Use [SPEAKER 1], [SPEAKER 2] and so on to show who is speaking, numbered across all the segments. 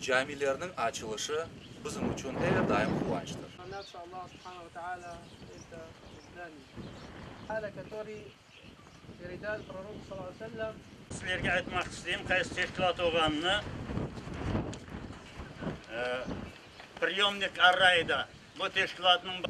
[SPEAKER 1] Camilerniñ açılışı bizim içün er daim quvançtır.
[SPEAKER 2] Sizlerge aytmaq isteyim, qaysı teşkilât olğanını. Priyomnik Arraida bu teşkilâtnıñ.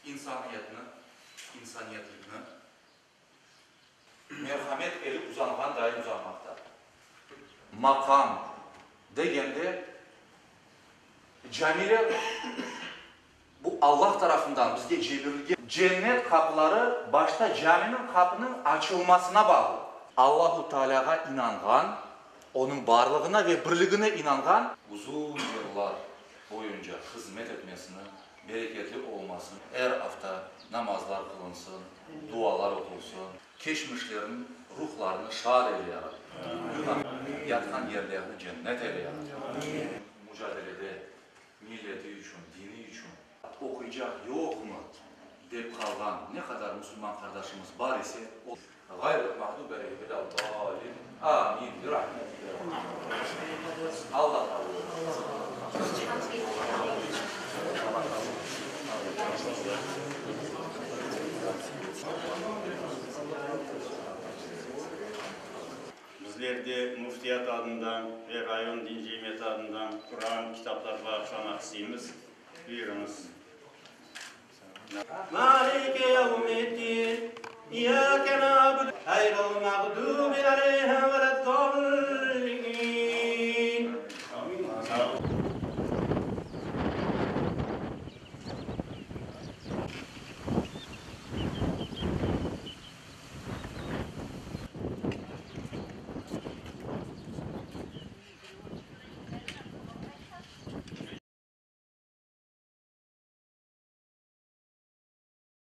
[SPEAKER 1] İnsaniyetni, insaniyetlikni merhamet eli uzanğan dayın uzanmaqta. Maqam degende, camiler bu Allah tarafından bizge cevirilgen cennet qapıları başta caminiñ qapınıñ açılmasına bağlı. Allahu Tealâğa inanğan, Onıñ barlığına ve birligine inanğan. Uzun yıllar boyunca hızmet etmesini, bereketli olmasını, er afta namazlar qılınsın, dualar oqulsın, keçmişlerniñ ruhlarını şad eyle, ya Rabbi. Yatqan yerlerini cennet eyle, ya Rabbi. Mucadelede milleti içün, dini içün. Oquycaq yoqmı, dep qalğan ne qadar musulman qardaşımız bar ise, o. Ğayril mağdubi aleyhim velâ-ddâllin. Amin. Bi rahmetike ya Alla qabul etsin.
[SPEAKER 2] Bizler de Müftiyat adından ve rayon din cemiyeti adından Quran, kitaplar bağışlamaq isteymiz. Buyurıñız. Maliki yevmiddin, İyyâke na'budu, ğayril mağdubi aleyhim veled-dallin.